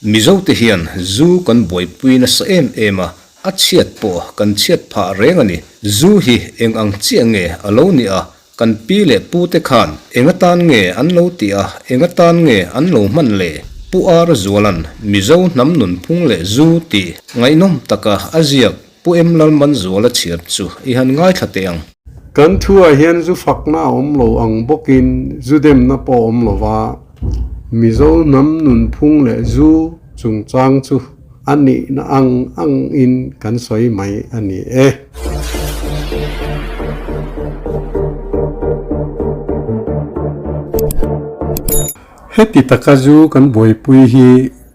Mizote hian zu kan buaipui nasa em em a, a chhiat pawh kan chhiat phah reng a ni. Zu hi eng ang chiah nge a lo nih a, kan pi leh pute khan eng atan nge an lo tih a, eng atan nge an lo hman le? Pu Ar Zuala'n Mizo hnam nunphung leh zu tih ngaihnawm taka a ziak Pu Em Lalmanzuala chhiar chu i han ngaithla teh ang. Kan thuah hian zu fakna a awm lo ang bawkin zu demna pawh a awm lo va, Mizo hnam nunphung leh zu chungchang chu a nihna ang angin kan sawi mai a ni e. Heti taka zu kan buaipui hi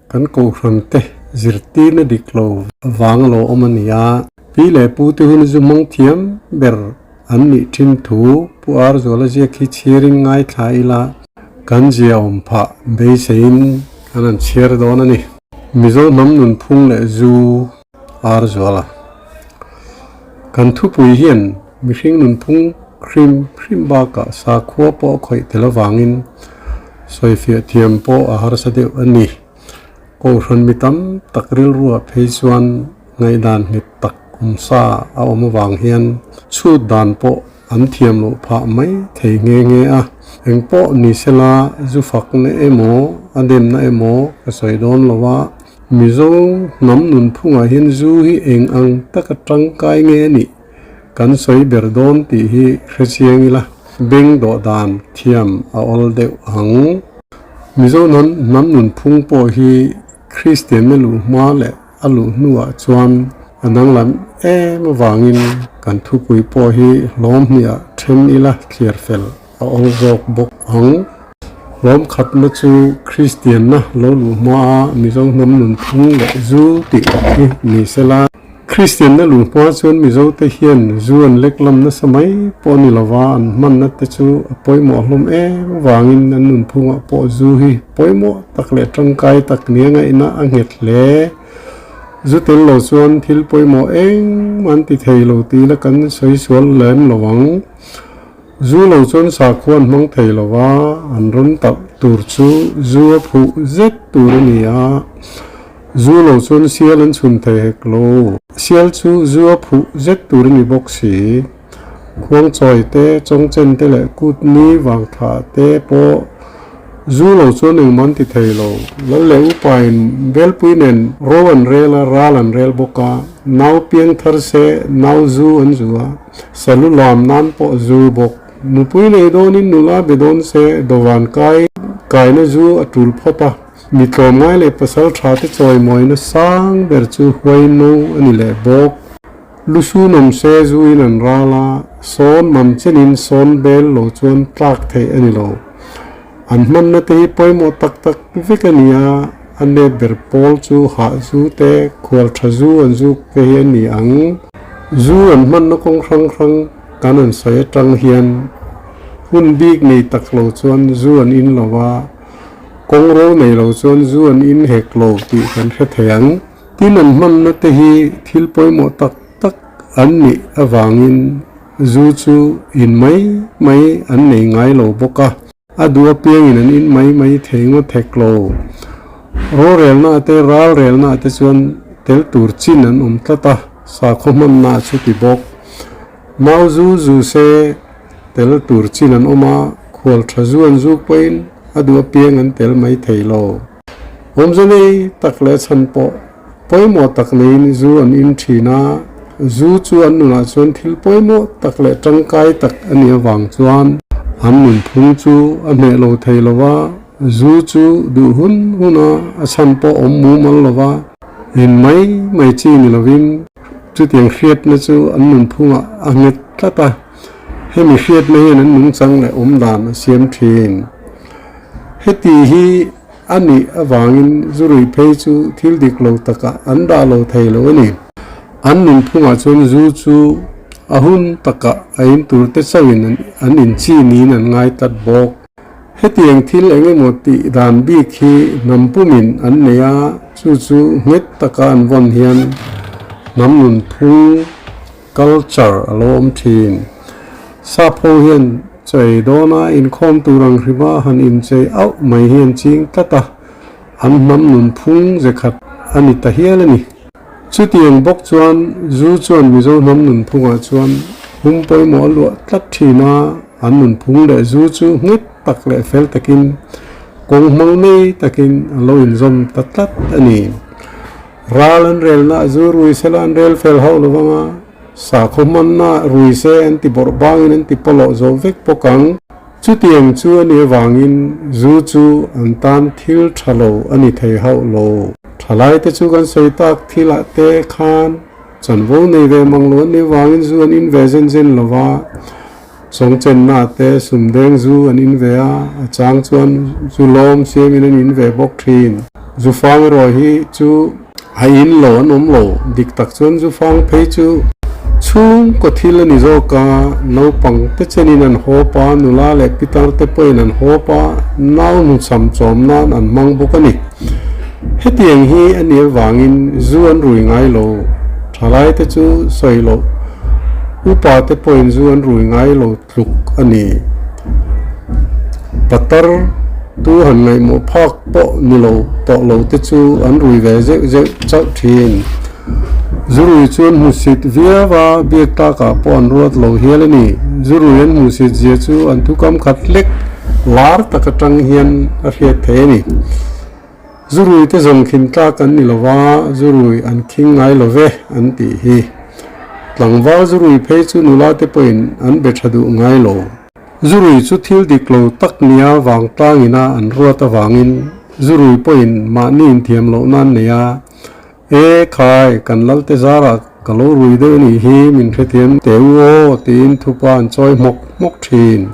kan kohhrante zirtirna dik lo vang a lo awm a ni a. Pi leh pu te hun zu hmang thiam ber an nih thin thu Pu Arzuala ziak hi chhiarin ngaithla ila kan zia awm phah beiseiin kan han chhiar dawn a ni. Mizo hnam nunphung leh zu Arzuala. Kan thupui hian mihring nunphung hrim hrim bakah sakhua pawh a khawih tel avangin sawifiah thiam pawh a harsa deuh a ni. Kohhran mi tam tak rilruah phei chuan ngaihdan nghet tak awm sa a awm avang hian chhut dan pawh an thiam loh phah mai thei nghe nghe a. Eng pawh ni sela zu fakna emaw a demna emaw ka sawi dawn lo a, Mizo hnam nunphungah hian zu hi eng ang taka tangkai nge a nih kan sawi ber dawn tih hi hrechiang ila beng dawh dan thiam a awl deuh ang. Mizo hnam hnam nunphung pawh hi Kristianna luh hma leh a luh hnuah chuan a danglam em avangin kan thupui pawh hi hlawm hniah then ila thliar fel a awl zawk bawk ang. Hlawm khatna chu Kristianna lo luh hmaa Mizo hnam nunphung leh zu tih hi ni sela. Kristianna luh hma chuan Mizote hian zu an lek lam nasa mai pawh ni lova an hmanna te chu a pawimawh hlawm em avangin an nunphungah pawh zu hi pawimawh tak leh tangkai tak nia ngaihna a nghet hle. Zu tel lo chuan thil pawimawh engmah an ti thei lo tih la kan sawi sual lem lo ang. Zu lo chuan sakhua an hmang thei lo va, an rawn talh tur chu zu a phuh zet tur a ni a. Zu lo chuan sial an chhun thei hek lo. Sial chu zu a phuh zet tur a ni bawk si. Khuangchawi te, chawngchen te leh kut ni vang thla te pawh zu lo chuan engmah an ti thei lo. Lal leh upain Belpui nen ro an rel a, ral an rel bawk a. Nau piang thar se nau zu an zu a, salu lam nan pawh zu bawk. Nupui nei dawnin nula be dawn se dawvan kai kaina zu a tul phawt a. Mi tlawmngai leh pasal tha te chawimawina sang ber chu huaino a ni leh bawk. Lusun awm se zuin an ral a, sawn mam chenin sawn bel lo chuan tlak theih a ni lo. An hmanna te hi pawimawh tak tak vek a ni a, a nep ber pawl chu hah zu te, khual tha zu an zuk te hi a ni ang. Zu an hmanna kawng hrang hrang kan an sawi atang hian hun bik nei tak lo chuan zu an in lo a, Kawng ro nei lo chuan zu an in hek lo tih kan hre thei ang. Tin an hmanna te hi thil pawimawh tak tak an nih avangin zu chu in mai mai an nei ngai lo bawk a. A duh apiangin an in mai mai thei ngawt hek lo. Rorelna te ralrelna te chuan tel tur chin an awm tlat a, sakhaw hmanna chu ti bawk. Mau zu zu se Tel tur chin an awm a, khual tha zu an zuk pawhin a duh apiang an tel mai thei lo. Awmze nei tak leh chhan pawh pawimawh tak neiin zu an in thin a, zu chu an nunah chuan thil pawimawh tak leh tangkai tak a nih avang chuan an nunphung chu a hneh lo thei lo va, zu chu duh hun huna a chhan pawh awm mumal lo va, in mai mai chi ni lovin chutiang hriatna chu an nunphungah a nghet tlat a. Hemi hriatna hian an nungchang leh awm dan a siam thin. Heti hi a nih avangin zurui phei chu thil dik lo takah an dah lo thei lo a ni. An nunphungah chuan zu chu a hun takah a in tur te chauhin an inchi niin an ngai tlat bawk. Hetiang thil eng emaw tih dan bik hi hnam pumin an nei a, chu chu nghet taka an vawn hian hnam nunphung, Culture a lo awm thin. Sap ho hian chei dawna inkhawm tur ang hrima han inchei auh mai hi an ching tlat a. An hnam nunphung ze khat a ni ta hial a ni. Chutiang bawk chuan zu chuan Mizo hnam nunphungah chuan hum pawimawh a luah tlat thin a, an nunphung leh zu chu nghet tak leh fel takin kawng hmang nei takin a lo inzawm ta tlat a ni. Ral an relna a zu rui sela an rel fel hauh lo vang a, sakhaw hmanna rui se an ti bawrh bangin an ti pawlawh zawh vek bawk ang. Chutiang chu a nih avangin zu chu an tan thil tha lo a ni thei hauh lo. Thalaite chu kan sawi tak thilah te khan chanvo nei ve mang lo an nih avangin zu an in ve zen zen lo va, chawngchenna te sumdeng zu an in ve a, a chang chuan zu lawm siamin an in ve bawk thin. Zu fang erawh hi chu A in lo an awm lo, dik tak chuan Zufang phei chu chhungkaw thil a ni zawk a, naupang te chenin an hawp a, nula leh pitar te pawhin an hawp a, nau hnuchham chawm nan an hmang bawk a ni. Hetiang hi a nih avangin zu an rui ngai lo, thalai te chu sawi loh, upa te pawhin zu an rui ngai lo tluk a ni. Patar tu han ngaihmawh phak pawh ni lo tawh lo te chu an rui ve zeuh zeuh chauh thin. Zu rui chu an hmusit viau a, biak tlakah pawh an ruat lo hial a ni. Zu rui an hmusit zia chu an thukam khat hlek lar tak atang hian a hriat thei a ni. Zu rui te zawng khin tlak an ni lo va, zu rui an khing ngai lo ve an tih hi. Tlangval zu rui phei chu nula te pawhin an be tha duh ngai lo. Zu rui chu thil dik lo tak nia vang tlangina an ruat avangin zu rui pawhin mahni inthiam loh nan nei a, E khai, kan Lalte zarah ka lo rui deuh anih hi, min hrethiam teh u aw tiin thupa an chawi hmawk hmawk thin.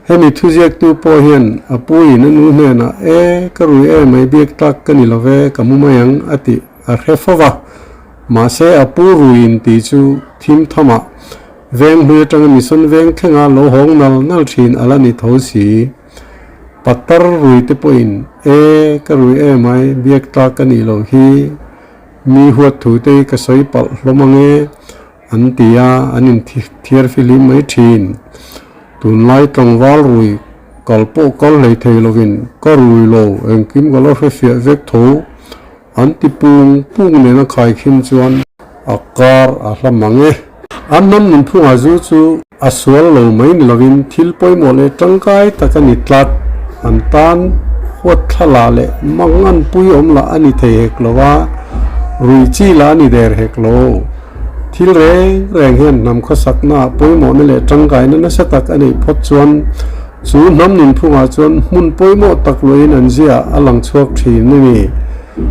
Hemi thuziaktu pawh hian a pu in a nu hnenah E, ka rui em mai biak tlak ka ni lo ve, ka mu mai ang a tih a hre fo va. Mahse a pu rui in tih chu thim thamah veng hlui atanga mission veng thlenga lo hawng nal nal thin a la ni tho si. Patar rui te pawhin, E, ka rui em ai, biak tlak ka nih loh hi, mi huat thu te hi ka sawi palh hlawm ang e, an ti a, an inthiar fihlim mai thin. Tunlai tlangval rui kal pawh kal hlei thei lovin ka rui lo, engkim ka lo hrefiah vek tho. An ti pung pung nena khaikhin chuan a kar a hla mang e. An hnam nunphungah zu chu a sual lo mai ni lovin thil pawimawh leh tangkai tak a ni tlat. An tan huat thla lah leh mang an pui awm lah a ni thei hek lo a, ruih chi lah a ni der hek lo. Thil reng reng hian hnam khawsaknaah pawimawhna leh tangkaina nasa tak a neih phawt chuan Chu hnam nunphungah chuan hmun pawimawh tak luahin an ziah a lang chhuak thin a ni.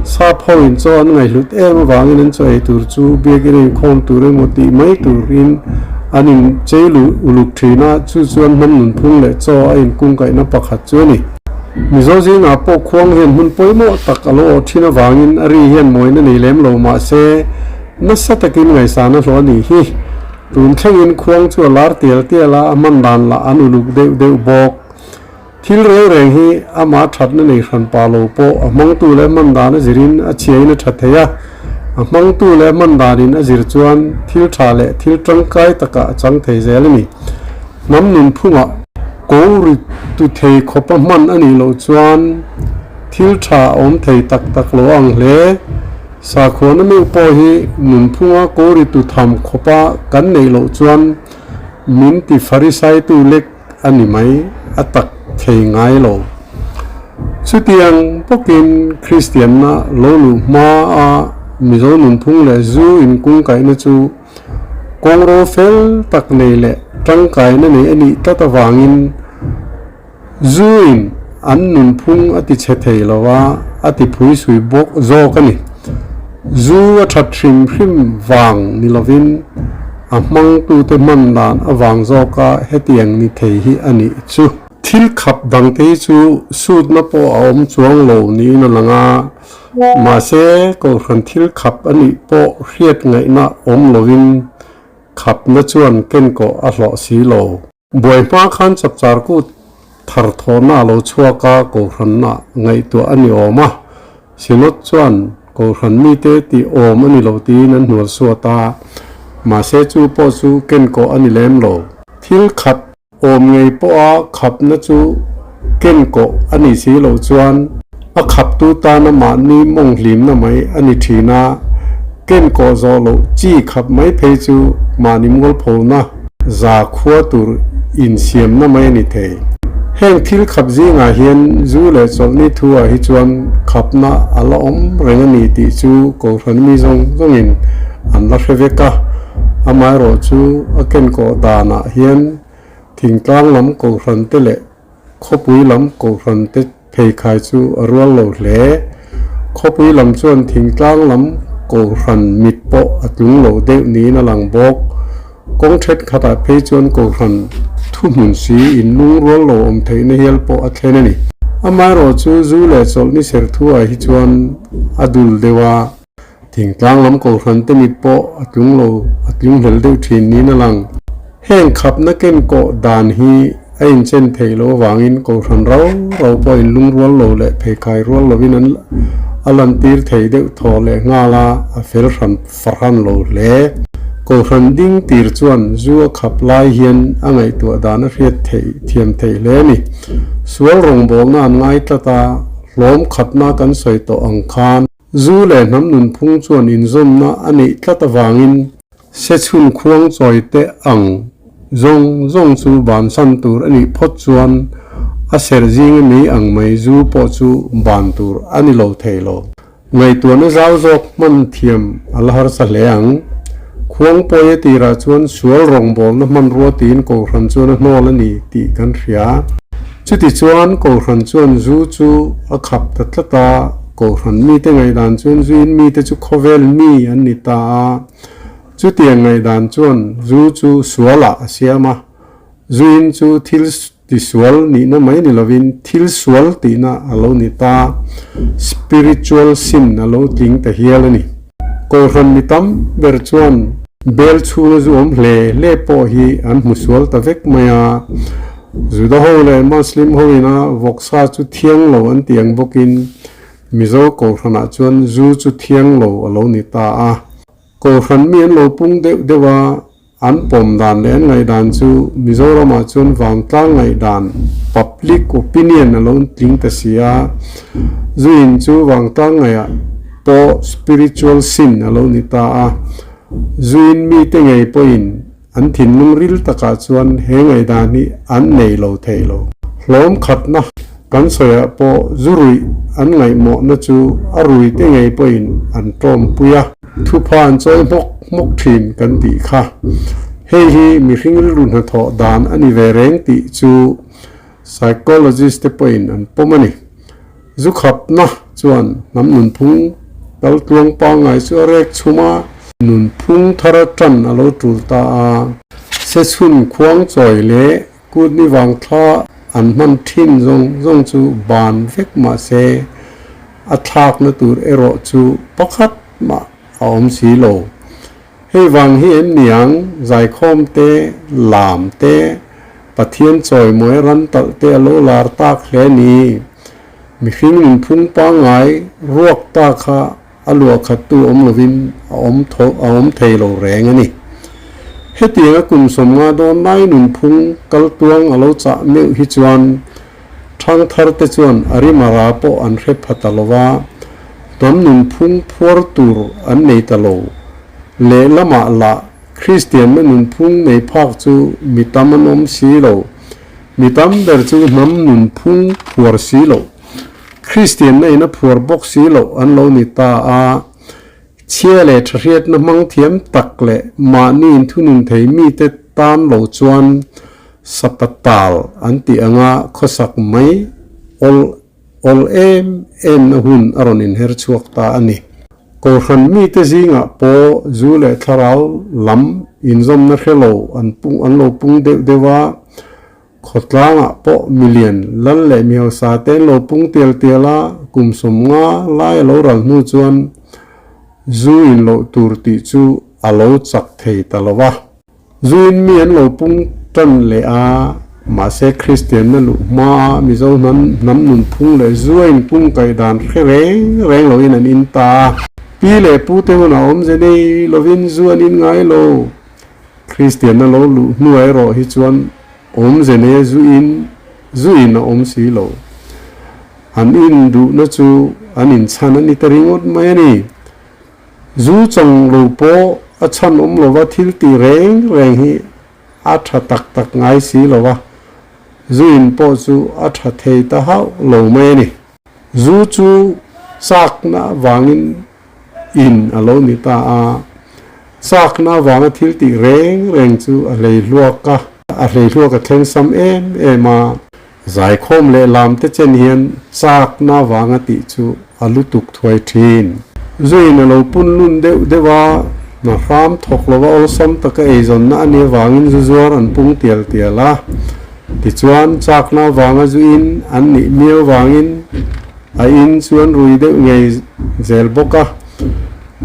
Sap hoin chaw an ngaihhlut em avangin an chaw ei tur chu biakin a inkhawm tur emaw tih mai turin an inchei luh uluk thin a, chu chuan hnam nunphung leh chaw a inkungkaihna pakhat chu a ni. Mizo zingah pawh khuang hian hmun pawimawh tak a lo awh thin avangin a ri hian mawina nei lem lo mahse nasa takin ngaihsan a hlawh a nih hi. Tun thlengin khuang chu a lar tial tial a, a hman dan lah an uluk deuh deuh bawk. Thil reng reng hi amah thatna nei hran pah lo pawh a hmangtu leh hman dan a zirin a chhiain a tha thei a, a hmangtu leh hman danin a zir chuan thil tha leh thil tangkai takah a chang thei zel a ni. Hnam nunphungah ko ri tu thei khawpa hman a nih loh chuan thil tha a awm thei tak tak lo ang hle. Sakhuana meuh pawh hi nunphunga kawritu tham khawpa kan neih loh chuan min ti Farisaitu lek a ni mai, a tak thei ngai lo. Chutiang bawkin Kristianna lo luh hma a Mizo nunphung leh zu inkungkaihna chu kawngro fel tak nei leh tangkaina nei a nih tlat avangin, Zuin an nunphung a ti chhe thei lo a, a ti phui sui bawk zawk a ni. Zu a that hrim hrim vang ni lovin a hmangtute hman dan avang zawka hetiang ni thei hi a nih chu. Thil khap dangte hi chu sutna pawh a awm chuang lo niin a lang a, mahse kohhran thil khap a nih pawh hriat ngaihna awm lovin khapna chuan kenkawh a hlawh si lo. Buai hma khan chapchar kut thar thawhna a lo chhuak a, Kohhranna ngaihtuah a ni awm a, Synod chuan Kohhran mite tih awm a ni lo tiin an hnual suat a, mahse chu pawh chu kenkawh a ni lem lo. Thil khap awm ngei pawha khapna chu kenkawh a nih si loh chuan. A khaptu tana mahni mawng hlimna mai a ni thin a, ken kawh zawh loh chi khap mai phei chu mahni mualphona za khua tur insiamna mai a ni thei. Heng thil khap zingah hian zu leh chawlhni thu ah hi chuan khapna a la awm reng a ni tih chu Kohhran mi zawng zawngin an la hre vek a, amaherawh chu a kenkawh danah hian thingtlang lam Kohhran te leh Khawpui lam Kohhran te pheikhai chu a rual lo hle. Khawpui lam chuan thingtlang lam Kohhran mit pawh a tlung lo deuh niin a lang bawk. Kawng thenkhatah phei chuan Kohhran thuhmun si inlungrual lo awm theihna hial pawh a thlen a ni. Amaherawhchu zu leh chawlhni serthu ah hi chuan a dul deuh a. Thingtlang lam Kohhran te mit pawh a tlung lo, a tlung hlel deuh thin niin a lang. Heng khapna kenkawh dan hi a inchen theih loh avangin Kohhran rau rau pawh inlungrual lo leh pheikhai rual lovin an a lantir thei deuh thaw leh nghal a, a fel hran fahran lo hle. Kohhran ding tir chuan zu a khap lai hian a ngaihtuah dan a hriat theih thiam theih hle a ni. Sual rawngbawlna an ngai tlat a, hlawm khatna kan sawi tawh ang khan. Zu leh hnam nunphung chuan inzawmna a neih tlat avangin sechhun khuang chawi te ang zawng zawng chu bansan tur a nih phawt chuan a serh zinga mei ang mai zu pawh chu ban tur a ni lo thei lo. Ngaihtuahna zau zawk hman thiam a la harsa hle ang. Khuang pawi a tirah chuan sual rawngbawlna hmanrua tiin Kohhran chuan a hnawl a ni tih kan hria. Chutichuan Kohhran chuan zu chu a khap ta tlat a, Kohhran mite ngaihdan chuan zuin mite chu khawvel mi an ni ta a. Chutiang ngaihdan chuan zu chu sualah a siam a, zuin chu thil tisual nihna mai ni lovin thil sual tihna a lo ni ta, spiritual sin a lo tling ta hial a ni. Kohhran mi tam ber chuan bel chhunga zu awm hle hle pawh hi an hmu sual ta vek mai a, Juda ho leh Muslim ho ina vawksa chu thiang lo an ti ang bawkin Mizo Kohhranah chuan zu chu thiang lo a lo ni ta a. Kohhran mi an lo pung deuh deuh a, An pawm dan leh an ngaihdan chu Mizoramah chuan vangtlang ngaihdan, public opinion, a lo tling ta si a, zuin chu vangtlang ngaihah pawh spiritual sin a lo ni ta a. Zuin mite ngei pawhin an thinlung ril takah chuan he ngaihdan hi an nei lo thei lo. Hlawm khatna kan sawiah pawh zu ruih an ngaihmawhna chu a ruite ngei pawhin an tawmpui a. Thupha an chawi hmawk hmawk thin kan tih kha. Hei hi mihring rilru hnathawh dan a ni ve reng tih chu psychologist te pawhin an pawm a ni. Zu khapna chuan hnam nunphung kal tluang pangngai chu a rek chhum a. Nunphung thar atan a lo tul ta a. Sechhun khuang chawi leh kutni vang thla an hman thin zawng zawng chu ban vek mah se a thlakna tur erawh chu pakhat mah a awm si lo. Hei vang hi em niang zaikhawm te, lam te, Pathian chawimawi ran talh te a lo lar tak hle ni. Mihring nunphung pangngai ruak ta kha a luahkhattu awm lovin a awm tho a awm thei lo reng a ni. Hetianga kum 50 dawn lai nunphung kaltuang a lo chah meuh hi chuan Thangthar te chuan a rimara pawh an hre pha ta lo va, hnam nunphung phuar tur an nei ta lo. Lehlamah lah Kristianna nunphung nei phak chu mi tam an awm si lo. Mi tam ber chu hnam nunphung phuar si loh, Kristianna in a phuar bawk si loh an lo ni ta a. Chhia leh thahriatna hmang thiam tak leh mahni inthunun thei mite tan lo chuan sapatal an tih anga khawsak mai awl awl em emna hun a rawn inher chhuak ta a ni. Kohhran mite zingah pawh zu leh thlarau lam inzawmna hre lo an pung an lo pung deuh deuh a, Khawtlangah pawh milian lal leh mihausa te an lo pung tial tial a, kum 50 lai a lo ral hnu chuan zu in loh tur tih chu a lo chak thei ta lo va. Zu in mi an lo pung tan leh a, mahse Kristianna luh hmaa Mizo hnam hnam nunphung leh zu a inpung kaih dan hre reng reng loin an in ta a. Pi leh pu te hunah awmze nei lovin zu an in ngai lo. Kristianna lo luh hnuai erawh hi chuan awmze nei zu in zu in a awm si lo. An in duhna chu an inchhan a ni ta ringawt mai a ni. Zu chang lo pawh a chhan awm lova thil tih reng reng hi a tha tak tak ngai si lo a, zu in pawh chu a tha thei ta hauh lo mai a ni. Zu chu chakna avangin in a lo ni ta a, chakna avanga thil tih reng reng chu a hlei hluak a, a hlei hluak a thleng sam em em a. Zaikhawm leh lam te chen hian chakna vanga tih chu a lutuk thuai thin. Zuiin a lo pun lun deuh deuh a, hna hram thawk lova awlsam taka eizawnna a nih avangin zu zuar an pung tial tial a. Tichuan, chakna vanga zuiin an nih miau vangin a in chu an rui deuh ngei zel bawk a.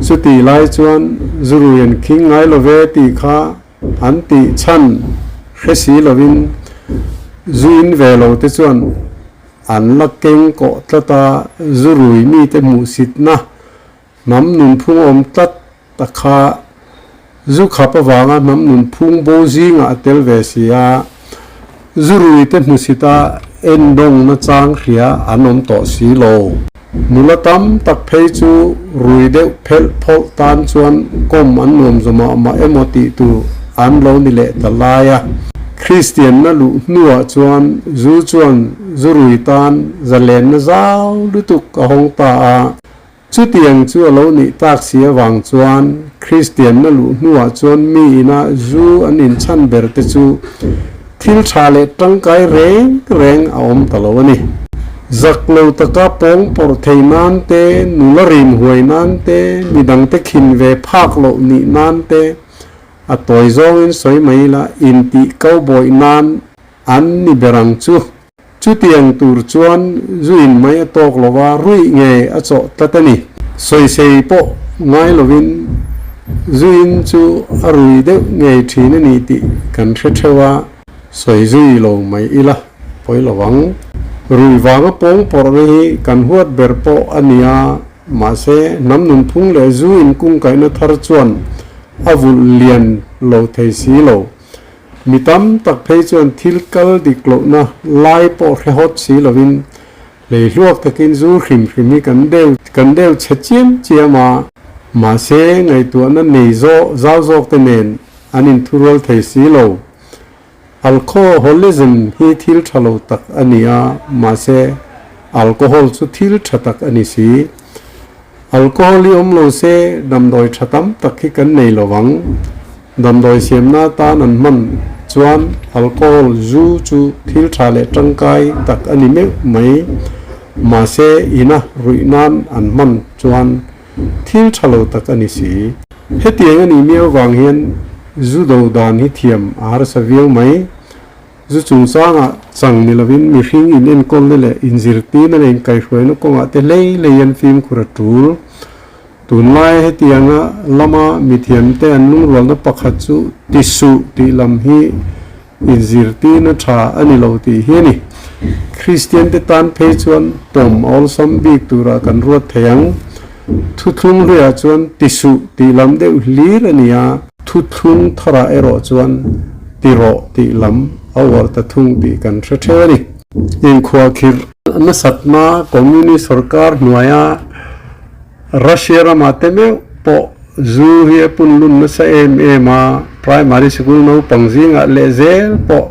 Chutih lai chuan zu rui an khing ngai lo ve tih kha An tih chhan hre si lovin zu in ve lo te chuan an la keng kawh tlat a, zu rui mite hmuhsitna hnam nunphung awm tlat ta kha zu khap avanga hnam nunphung bo zingah a tel ve si a, zu rui te hmuhsita endawng nachang hria an awm tawh si lo. Nula tam tak phei chu rui deuh phelh phawlh tan chuan kawm an nuam zaw mah mah emaw tih tur an lo ni leh ta lai a. Kristianna luh hnuah chuan zu chuan zu rui tan zalenna zau lutuk a hawng ta a. Chutiang chu a lo nih tak si avang chuan Kristianna luh hnuah chuan mi ina zu an inchhan ber te chu Thil tha leh tangkai reng reng a awm ta lo a ni. Zak lo taka pawng pawrh thei nan te, nula rim huai nan te, midangte khin ve phak loh nih nan te, a tawi zawngin sawi mai ila intih kau bawih nan an ni ber ang chu. Chutiang tur chuan zu in mai a tawk lo va, ruih ngei a chawh tlat a ni. Sawisei pawh ngai lovin zu in chu a rui deuh ngei thin a ni tih kan hre theuh a, sawi zui lo mai ila pawi lo ang. Rui vanga pawng pawrhna hi kan huat ber pawh a ni a, mahse hnam nunphung leh zu in kungkaihna thar chuan a vulh lian lo thei si lo. Mi tam tak phei chuan thil kal dik lohna lai pawh hre hawt si lovin Lei hluak takin zu hrim hrim hi kan deu kan deu chhe chiam chiam a, mahse ngaihtuahna nei zawh zau zawk te nen an inthurual thei si lo. Alcoholism hi thil tha lo tak a ni a, mahse alcohol chu thil tha tak a ni si. Alcohol hi awm lo se damdawi tha tam tak hi kan nei lo ang. Damdawi siamna atan an hman chuan alcohol zu chu thil tha leh tangkai tak a ni meuh mai. Mahse ina ruih nan an hman chuan thil tha lo tak a ni si. Hetiang a nih miau vang hian zu do dan hi thiam a harsa viau mai. Zu chungchangah chang ni lovin mihring in enkawlna leh inzirtirna leh inkaihhruaina kawngah te hlei hlei an fimkhur a tul. Tunlaia hetianga lama mithiamte an lungrualna pakhat chu ti suh tih lam hi inzirtirna tha a ni lo tih hi a ni. Kristiante tan phei chuan pawm a awlsam bik turah kan ruat thei ang. Thuthlung hluiah chuan ti suh tih lam deuh hlir a ni a. Thuthlung tharah erawh chuan ti rawh tih lam a uar ta thung tih kan hre theuh a ni. Inkhuahkhirh nasatna Communist sorkar hnuaia Russia ramah te meuh pawh zu hi a pun lun nasa em em a, primary sikul naupang zingah leh zel pawh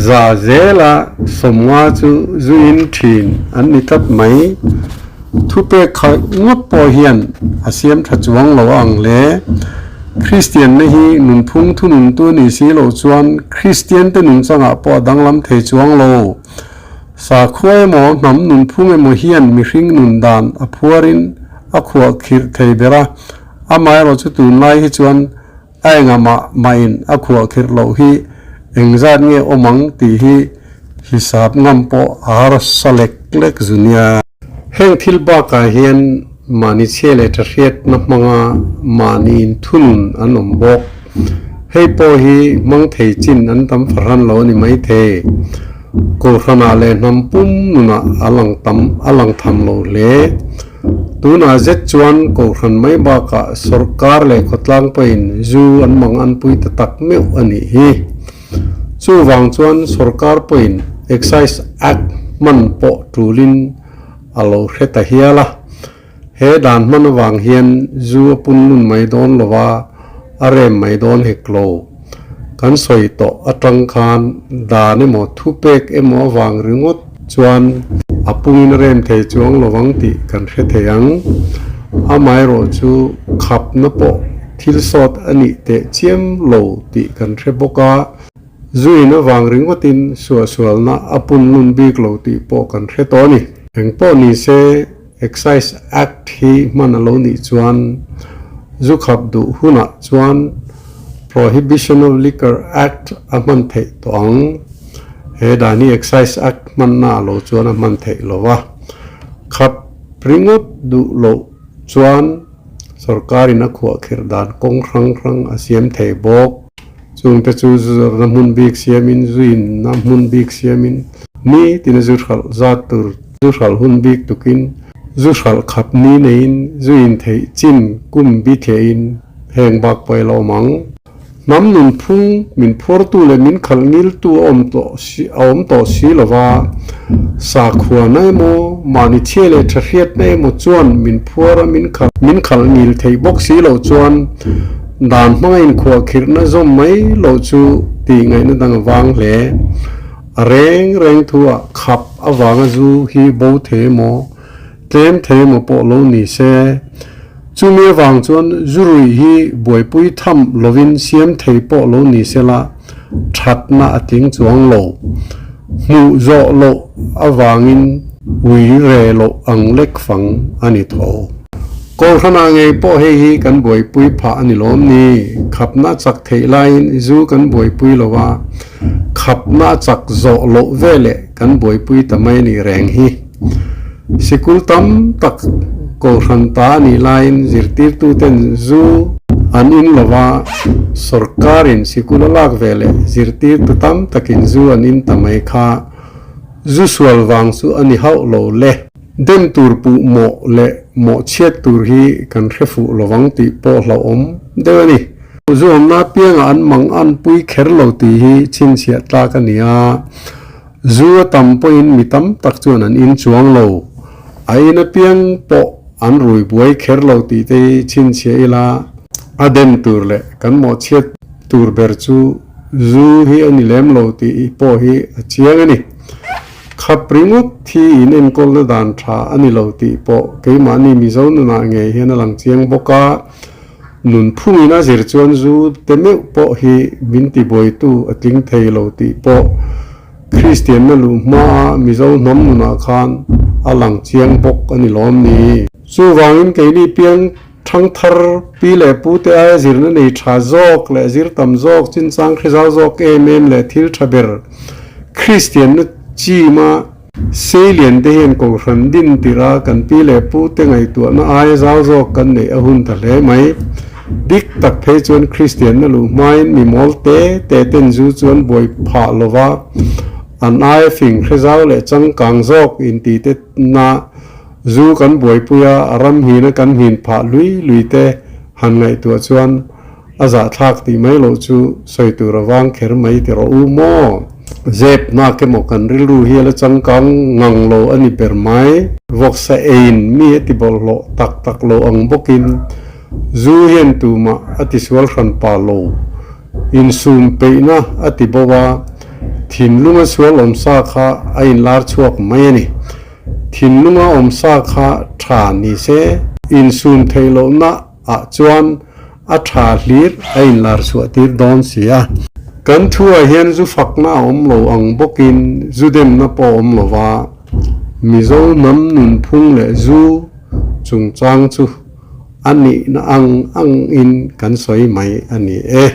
za zela 50 chu zu in thin an ni tlat mai. Thupek khalh ngawt pawh hian a siam tha chuang lo ang le. Kristianna hi nunphung thununtu a nih si loh chuan Kristiante nunchangah pawh a danglam thei chuang lo. Sakhua emaw hnam nunphung emaw hian mihring nun dan a phuarin a khuah khirh thei ber a, amaherawh chu tunlai hi chuan A engah mah mahin a khuah khirh loh hi engzat nge awm ang tih hi hisap ngam pawh a harsa lek lek zu nia. Heng thil bakah hian mahni chhia leh tha hriatna hmanga mahni inthunun an awm bawk. Hei pawh hi hmang thei chin an tam fahran lo a ni maithei. Kohhranah leh hnam pum nunah a lang tam a lang tham lo hle. Tunah zet chuan Kohhran mai bakah sawrkar leh khawtlang pawhin zu an mang an pui ta tak meuh a nih hi. Chuvang chuan sawrkar pawhin Excise Act. hman pawh tulin a lo hre ta hial a. He dan hman avang hian zu a pun lun mai dawn lo va, a rem mai dawn hek lo. Kan sawi tawh atang khan dan emaw thupek emaw avang ringawt chuan a pungin a rem thei chuang lo vang tih kan hre thei ang. Amaherawh chu khapna pawh thil sawt a nih teh chiam lo tih kan hre bawk a. Zu in avang ringawtin suahsualna a pun lun bik lo tih pawh kan hre tawh a ni. Eng pawh ni se, Excise Act hi hman a lo nih chuan zu khap duh hunah chuan Prohibition of Liquor Act a hman theih tawh ang. He dan hi Excise Act hmanna a lo chuan a hman theih lo va. Khap ringawt duh loh chuan sorkarin a khuahkhirh dan kawng hrang hrang a siam thei bawk. Chungte chu zu zawrhna hmun bik siamin, zu inna hmun bik siamin, ni tina zu hralh zat tur, zu hralh hun bik tukin, zu hralh khap ni neiin, zu in theih chin kum bi thleihin heng bak pawh i la awm ang. Hnam nunphung min phuartu leh min khalh ngiltu a awm tawh si a awm tawh si lova, sakhuana emaw, mahni chhia leh tha hriatna emaw chuan min phuar a min khalh min khalh ngil theih bawk si loh chuan, Dan hmanga inkhuahkhirhna zawm mai loh chu tih ngaihna dang a vang hle. A reng reng thuah khap avanga zu hi bo thei emaw, tlem thei emaw pawh lo ni se. Chumi avang chuan zu ruih hi buaipui tham lovin siam thei pawh lo ni se la, thatna a tling chuang lo. Hmuh zawh loh avangin ui re loh ang lek fang a ni tho. Kawlhranah ngei pawh hei hi kan buaipui phah a ni lawm ni? Khapna chak theih laiin zu kan buaipui lo a, khapna chak zawh loh veleh kan buaipui ta mai a nih reng hi. Sikul tam tak Kawlhran ta a nih laiin zirtirtuten zu an in lo a, sawrkarin sikul a lak veleh zirtirtu tam takin zu an in ta mai kha zu sual vang chu a ni hauh lo le. Den tur puh mawh leh mawh chhiat tur hi kan hre fuh lovang tih pawh hlauhawm deuh a ni. Zuamna apiangah an mang an pui kher lo tih hi chhinchhiah tlak a ni a, zu a tam pawhin mi tam tak chuan an in chuang lo. A in apiang pawh an rui buai kher lo tih te hi chhinchhiah ila a den tur leh kan mawh chhiat tur ber chu zu hi a ni lem lo tih pawh hi a chiang a ni. Khap ringawt hi in enkawlna dan tha a ni lo tih pawh keimahni Mizo nunah ngei hian a lang chiang bawk a, nunphungin a zir chuan zu te meuh pawh hi min tibuaitu a tling thei lo tih pawh Kristianna luh hmaa Mizo hnam nunah khan a lang chiang bawk a ni lawm ni. Chuvangin keini piang thangthar pi leh pu te aia zirna nei tha zawk leh zir tam zawk, chinchang hrizau zawk em em leh thil tha ber Kristianna chima seilian te hian Kohhran din tirh a kan pi leh pu te ngaihtuahna aia zau zawk kan neih a hun ta hle mai. Dik tak phei chuan Kristianna luh hmain mi mawl te te ten zu chuan buai phah lova an aia fing hrizau leh changkang zawk inti te na Zu kan buaipui a, a ram hina kan hnin phah lui lui te han ngaihtuah chuan a zahthlak tih mai loh chu sawi tur a vang kher mai ti rawh u maw? Zep hnak emaw kan rilru hi a la changkang ngang lo a ni ber mai. Vawksa eiin mi a ti bawlhhlawh tak tak lo ang bawkin zu hian tumah a tisual hran pa lo. Insum peihna a ti bo a, thinlunga sual awmsa kha a inlar chhuak mai a ni. Thinlunga awmsa kha tha ni se. Insum theih lohna ah chuan a tha hlir a inlar chhuah tir dawn si a. Kan thu ah hian zu fakna a awm lo ang bawkin zu demna pawh a awm lo va, Mizo hnam nunphung leh zu chungchang chu a nihna ang ang in kan sawi mai a ni e.